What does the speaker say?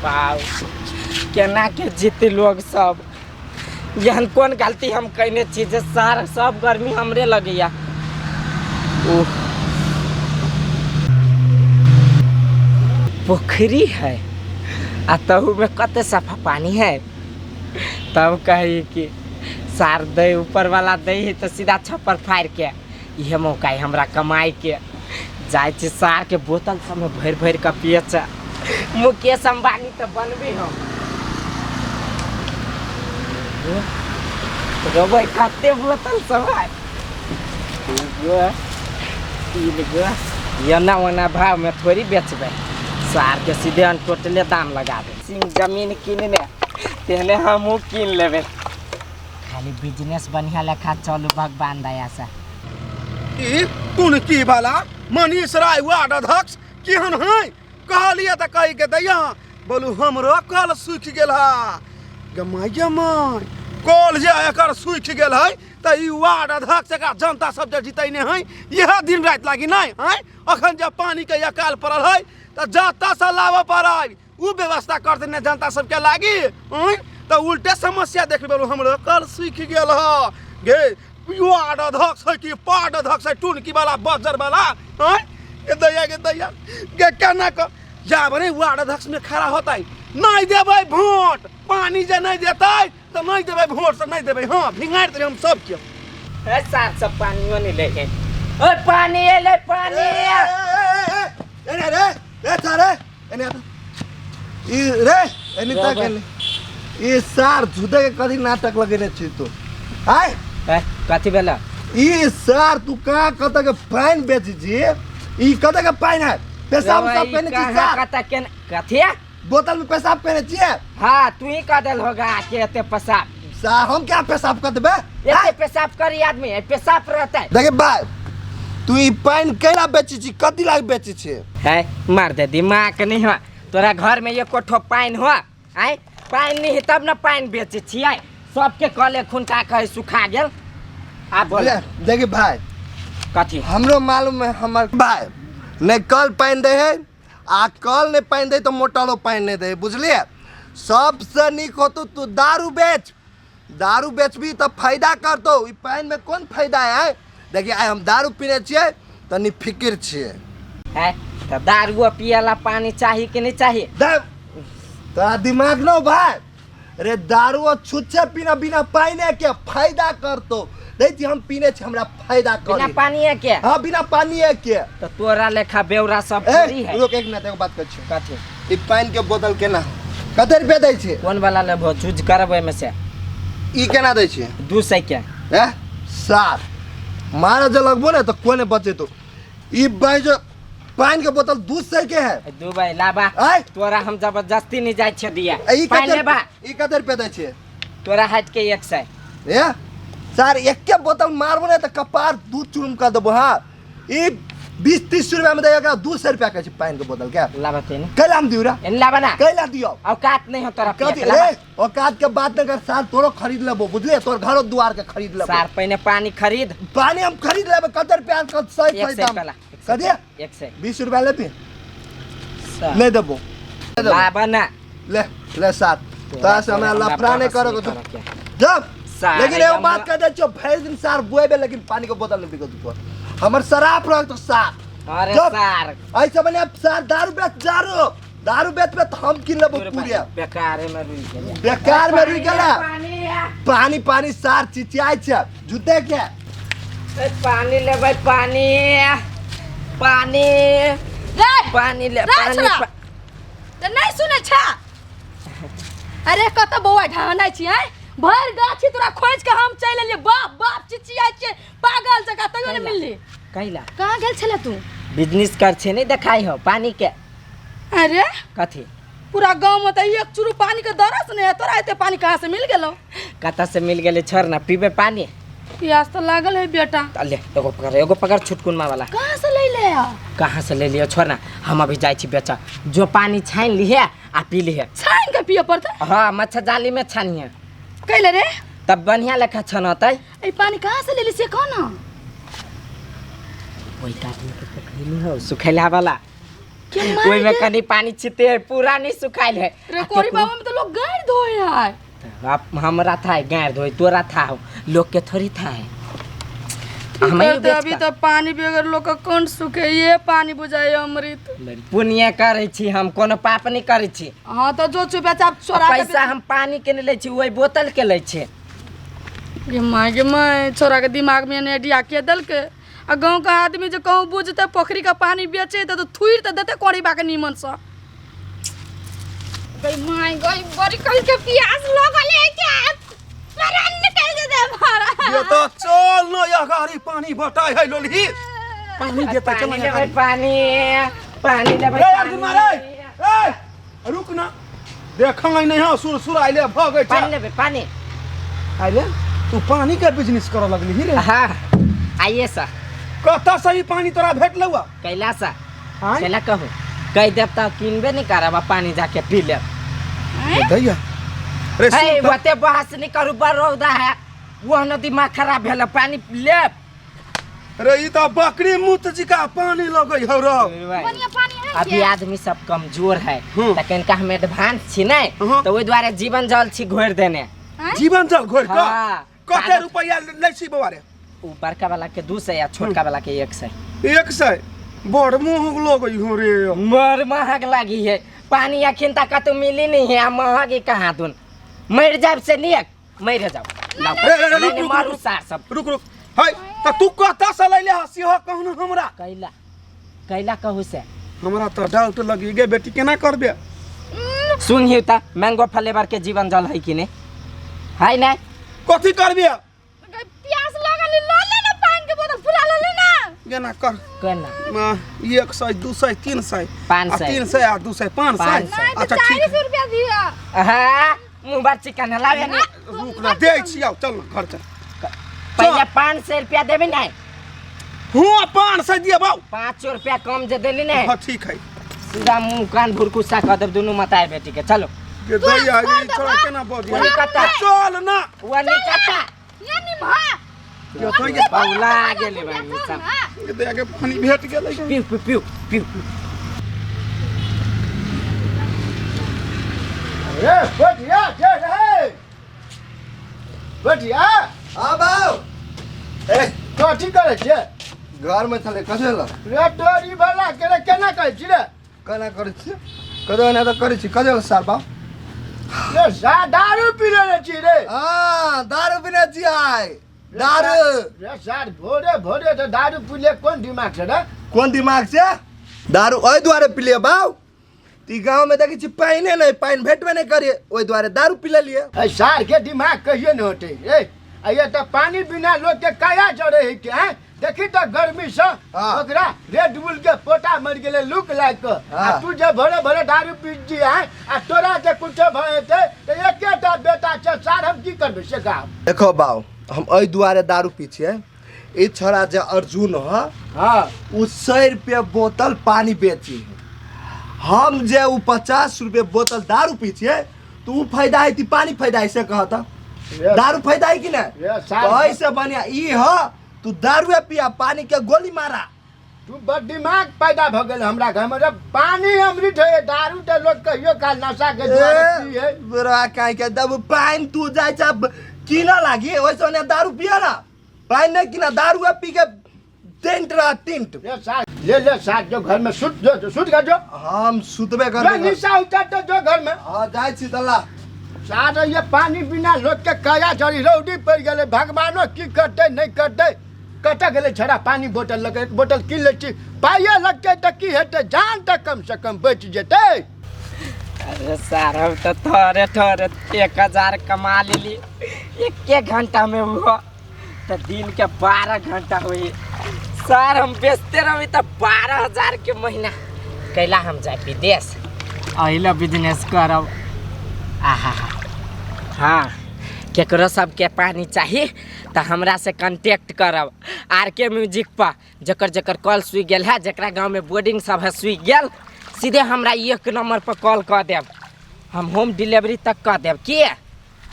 बाउ, केना के जीते लोग सब? एहन कोन गलती हम कयने छी जे सार सब गर्मी हमरे लगैया? ओह, पोखरी है आ तहू में कते सफा पानी है। तब कही कि सार दै ऊपर वाला दै है तऽ सीधा छप्पर फाड़ि के इहे मौका है हमरा कमाई के। जाइ छी सार के बोतल सबमे भरि भरि कऽ पिए छै। मुकेश अंबानी तऽ बनबे हम। रोबै कते बोतल सब है, दू गो तीन गो। एना ओना भाव में थोड़ी बेचबै सार के, सीधे हम टोटले दाम लगा दे। सिंह जमीन किनने तेहने हमहूँ कीन लेबै। खाली बिजनेस बढ़िया लेखा चलू, भगवान दया से। ई टुनकी वाला मनीष राय वार्ड अध्यक्ष केहन है? कहलिए तऽ कहि के दैया। बोलू, हमरो कल सूखि गेल है। गमाय गमाय, कल जे एकर सूखि गेल है तऽ ई वार्ड अध्यक्ष एकरा जनता सब जे जीतैने है, इएह दिन राति लागी नहि है। अखन जे पानी के अकाल पड़ल है तऽ जतऽ से लाबऽ पड़ै उ व्यवस्था कर देने जनता सबके लागी। आँय, तऽ उल्टे समस्या देख बोलू, हमरो कल सूखि गेल ह गे। वार्ड अध्यक्ष है कि पार्ड अध्यक्ष है टुनकी वाला बजर वाला? आँय गे दैया, गे दैया गे, केना क जाब रे वार्ड अध्यक्ष में खड़ा होतै? नहीं देबै वोट। पानी जे नहीं देतै तऽ नहीं देबै वोट से नहीं देबै। हाँ, भिंगारि देबै हम सबके। ए सार सब पानियो नहीं ले गए। ओए पानी एले, पानी। ए रे, ए रे, एने आ त। ई रे, एने तक एने। ई सार झूठे के कथी नाटक लगेने छी तू? आय। ए, कथी भेला? ई सार तू कहाँ कत के पानि बेचै छी? ई कत के पानि है? पेशाब उसाब केने छी सार? कत के कथी है? बोतल में पेशाब केने छियै? हाँ, तू ही कह देल होगा के एते पेशाब। सार हम क्या पेशाब कर देबे? एते पेशाब करी आदमी, ए पेशाब रहता है। देखे भाई, तू ई पानि कैला बेचै छी? कथी लागी बेचै छी? है मार दे दिमाग नहीं हो तोरा। घर में एको ठो पानि हो? आय, पानि नहीं है तब ना पानि बेचै छियै। सबके कले खुनका कहे सुखा गेल। आ बोल। देखी भाई। कथी? हमरो मालूम है हमर भाई नहीं कल पानि दे है आ कल नहीं पानि दे तो मोटरो पानि नहीं दे, बुझलिए? सबसे नीक होतो तू दारू बेच। दारू बेचबी तऽ फायदा करतौ, ई पानिमे कोन फायदा है? देखिए, आइ हम दारू पीने छियै तनी फिकिर छियै। है तऽ दारुओ पियला पानी चाही कि नहीं चाही? दे तोरा दिमाग न भाई रे। दारू छुच्छे पीना बिना पानी के फायदा करतो। दै छी हम पीने छी, हमरा फायदा बिना करी। पानी के? हाँ, बिना पानी के। तो तोरा लेखा बेवरा सब थोड़ी ए है। रुक एक मिनट, एगो बात कहै छियौ। कथी? ई पानि के बोतल केना कते रुपया दै छै? कोन वाला लेबहो? चूज करब ओहिमे से। ई केना दै छै? 200 के। ए सार मारा जे लगबो ने तऽ कोने बचेतो। ई बाई जो पानि के बोतल 200 के है। दू भाई लाबा। आय। तोरा हम जबरदस्ती नहीं जाइ छियै दिया। ई पानि कते लेबा? ई कते रुपया दै छै? तोरा हटि के 100। ए सर, एके बोतल मारबो ने तऽ कपार दूध चूर्म कर देबो। हाँ, ई 20-30 रुपया में दैया, 200 रुपया कहै छै पानि के बोतल के। लाबा तेने। कैला हम दियौ रे? एने लाबा ना। कैला दियौ? औकात नहीं हो तोरा पिए कथी के, लाबा। रे, औकात के बात न कर सार, तोरो खरीद लेबो, बुझलिए? तोर घरो द्वार के खरीद लेबो। सार पहिने पानी खरीद। पानी हम खरीद लेबे। कते रुपया के सही एक सही सौ दाम? रुपया। कथी? 100। 20 रुपया लेबी? नहीं देबो। लाबा ना। ले ले सार, तोरा से हमरा लफड़ा नहीं करो करऽ के। जब सार, लेकिन एगो हमरा- बात कह दै छियौ, भरि दिन सार बुएबे लेकिन पानी के बोतल नहीं बिकत तोर। हमर शराब रह तो सार। अरे जब- सार। ऐसे बने सार दारू बेच, दारू दारू बेचबे तऽ हम किन लेबो तोर पूरे। बेकारे में रुकि गेलै। बेकार में रुकि गेलै। पानी है। पानी पानी सार चिचियाइ छै झूठे के। ए, पानी लेबै, पानी पानी। रे। पानी ले। रे। पानी। छोरा। तऽ नहि सुनै छा? अरे कतऽ बौआ ढहनाइ छी? आँय, भरि गाछी तोरा खोजि के हम चलि एलियै। बाप बाप चिचियाइ छियै पागल जकाँ, तैयो नहि मिलली। कैला? कहाँ गेल छले तू? बिजनेस कर छे, नहीं देखाई हो पानी के? अरे। कथी? पूरा गाँव में तऽ एक चूरू पानी के दरस नहीं है, तोरा एते पानी कहाँ से मिल गेलो? कतऽ से मिल गेलै छोड़ ना, पीबे पानी? प्यास तऽ लागल है बेटा। त ले, एगो पकड़, एगो पकड़, छुटकुनमा वाला। कहाँ से ले ले आ? कहाँ से ले लियो छोड़ ना, हम अभी जाइ छी बेचा। जो पानी छानि लिहे आ पी लिहे। छानि के पिए पड़तै? हाँ, मच्छर जाली में छानिहे। कैले रे? तब बढ़िया लेखा छनतै। ई पानी कहाँ से लेली से कह ना। ओहि कात में के पकड़ेली हो सुखैला वाला। के माय ओहिमे गे। कनि पानी छिते है पूरा नहीं सुखाइल है रे कोरी बाबा में तो लोग गाड़ धोए है। अब हमरा था है गाड़ धोए, तोरा था हो, लोग के थोड़ी था है। की हम ही करते बेच अभी कऽ। तो पानी बगैर लोग के कौन सुखे, ये पानी बुझाए अमृत। पुण्य करै छी हम, कोनो पाप नहीं करै छी। हाँ तो जो चुपचाप चोरा के पैसा हम पानी के नहीं लै छी, ओहि बोतल के लै छी। गे माय गे माय, छोरा के दिमाग में ने आइडिया के देलकै। आ गाँव के आदमी जे कहूँ बुझते पोखरी के पानी बेचे तो थुइर तऽ देते कोरी बा के नीमन से। गई माय गई, बड़ी कल के प्यास लगल है के प्राण निकल जेते मारा। ये तो चल न यह गाड़ी पानी बटाई है लोलही, पानी देता चल। पानी लेबै, पानी, पानी लेबै। रे अर्जुन मारे, ए रुक ना, देखल नहीं है सुर सुर आइले भ गई। पानी लेबै, पानी। अरे तू पानी के बिजनेस करऽ लगली रे? हाँ, आइए सर। कतऽ से ई पानी तोरा भेटलौ? कैलाश। आँय? कैला कहू, कह देब तऽ किनबे नहीं करब आ पानी जाके पी लेब। दैया रे। है सुन त- ओते बहस नहीं करू, बड़ रौदा है, वो न दिमाग खराब भेल, पानी लेब। रे ई तऽ बकरी मुत जिका पानी लगै हौ रौ। बढ़िया पानी है। अभी आदमी सब कमजोर है हम्म। तऽ कनिका हम एडवांस छी ने, हम्म। तऽ ओहि दुआरे जीवन जल छी घोरि देने। जीवन जल घोरि कऽ? हाँ। कते रुपैआ लै छी बौआ रे? ओ बड़का वाला के 200 आ छोटका वाला के 100। 100? बड़ महग लगै हौ रे। बड़ महग लगी है पानी, अखन तक कतौ मिली नहीं है आ महग ही कहाँ दून। मरि जाब से नियक मरि जाओ। लाओ। रे, रे, रे, रुक, नहीं, नहीं, रुक, मारू रुक। सार सब। रुक रुक, है तऽ तू कतऽ से लैले हँ सेहो कहू हमरा। कैला, कैला कहू से? हमरा तऽ डाउट लगी गे बेटी, केना करबे? सुन तऽ मैंगो फ्लेवर के जीवन जल है कि नहीं है? नहीं। कथी करबे? प्यास लगल, ल ले ना पानी के बोतल पूरा ल ले ना। केना कर? केना? 100, 200, 300, 500। 300 आ 200, 500। 500। नहीं तो अच्छा ठीक। 40 रुपया दिया। हाँ, मुँह बार चिकन लावे नहीं। रुक ना, दै छी, आउ चल ना घर चल। पहले 500 रुपया देबी नहीं? हुआ 500 दिए बाऊ। 500 रुपया कम जे देली ने, हाँ ठीक है, सीधा मुँह कान भुरकुसा कह देब दुनू मताए बेटी के। चलो। के दैया ई छोड़ा केना बजिया? वो निकता। चल ना। वो निकता। ये निभा। के दैया। बौला गेले भाई सब। के दैया के पानी भेट गेलै। पिउ पिउ पिउ पिउ। रे बटिया जे रे बटिया। हाँ बाउ। ए कथी करै छियै? घरमे छलै, कथी ल? रे तोरी भला के रे, केना करै छी रे? केना करै छी? कदो एना तऽ करै छी, कथी ल सार बाउ? रे सा दारू पी लेने छी रे? हाँ, दारू पीने छी आइ दारू। रे सार, भोरे भोरे तऽ दारू पीले कोन दिमाग छै रे? कोन दिमाग छै? दारू एहि दुआरे पिलियै बाउ, ई गाँवमे देखै छी पानिए नहि, पानि भेटबे नहि करियै, ओहि दुआरे दारू पी लेलियै। एहि सार के दिमाग कहियो नहि होतै। ए आ ये तऽ पानी बिना लोक के काया जरे है के हैं। देखी तऽ गर्मी से ओकरा रेड बुल के पोटा मरि गेलै लूक लागि कऽ, आ तू जे भोरे भोरे दारू पी छी हैं, आ तोरा जे कुछो भऽ जेतै तऽ एकेटा बेटा छै सार, हम की करबै से कह। देखो बाउ, हम एहि दुआरे दारू पी छियै, ई छोड़ा जे अर्जुन ह, उ 100 रुपये बोतल पानी बेची है, हम जे उ 50 रुपये बोतल दारू पी छियै तो उ फायदा है कि पानी फायदा है से कहता? दारू फायदा है कि नहीं? रे सार, तो ऐसे बढ़िया ई ह तू दारूए पिया, पानी के गोली मारा। तू बड़ दिमाग पैदा भऽ गेल हमरा घरमे रे। पानी अमृत है, दारू तऽ लोक कहियो काल नशा के दुआरे पिए। बड़ा काहे के जब पानी तू जाय छ किन लागी, ओइसे ओने दारू पिया ना, पानी नहीं किना, दारू पी के टेंट रहा टेंट। ले साथ ले ले साथ, जो घर में सुत, जो सुत का जो। हम सुतबे जो करबे। निशा उतर तो जो घर में। हाँ, जाइ छी तल्ला। साथ ये पानी बिना लोक के काया जड़ी रौदी पड़ि गेलै, भगवानो की करतै नहि करतै। कतऽ गेलै छड़ा पानी बोतल लऽ के? एक बोतल कीन लै छी, पाइए लगतै तऽ की हेतै, जान तऽ कम से कम बचि जेतै। अरे सार, हम तो थोड़े थोड़े 1000 कमा लेली एक घंटा में, वो तो दिन के 12 घंटा हुई सर, हम बेचते रही तो 12,000 के महीना। कैला हम जाए विदेश, अहिला बिजनेस करब। आहा हाँ, केकरो सबके पानी चाही तऽ हमरा से कांटेक्ट करब आर के म्यूजिक पर। जकर जकर कल सूखि गेल है, जकरा गाँवमे बोर्डिंग सब है सूखि गेल, सीधे हमरा एक नंबर पर कॉल कऽ देब, हम होम डिलीवरी तक कऽ देब। के